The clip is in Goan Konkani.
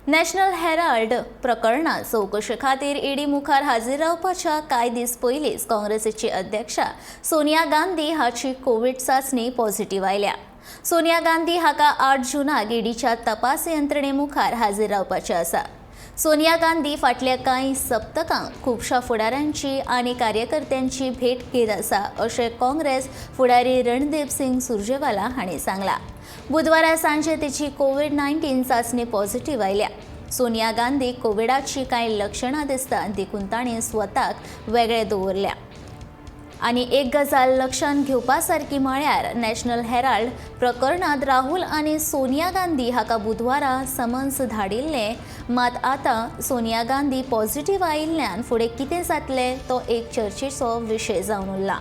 नॅशनल हेराल्ड प्रकरणात चवकशे खातीर ईडी मुखार हाजीर रावपाच्या कांय दीस पयलींच काँग्रेसीची अध्यक्षा सोनिया गांधी हाची कोवीड चांचणी पॉझिटिव्ह आयल्या. सोनिया गांधी हाका 8 जुनाक ईडीच्या तपास यंत्रणे मुखार हाजीर रावपाचें आसा. सोनिया गांधी फाटल्या कांय सप्तकांत खुबश्या फुडाऱ्यांची आनी कार्यकर्त्यांची भेट घेत आसा, अशें काँग्रेस फुडारी रणदीप सिंग सुरजेवाला हांणी सांगलां. बुधवारा सांजे तिची कोवीड 19 चांचणी पॉझिटिव्ह आयल्या. सोनिया गांधी कोविडाची कांय लक्षणां दिसतात, देखून तांणी स्वताक वेगळे दवरल्या. आनी एक गजाल लक्षांत घेवपा सारकी म्हळ्यार नॅशनल हेराल्ड प्रकरणांत राहुल आनी सोनिया गांधी हाका बुधवारा समन्स धाडिल्लें. मात आतां सोनिया गांधी पॉझिटिव्ह आयिल्ल्यान फुडें कितें जातलें, तो एक चर्चेचो विशय जावन उरला.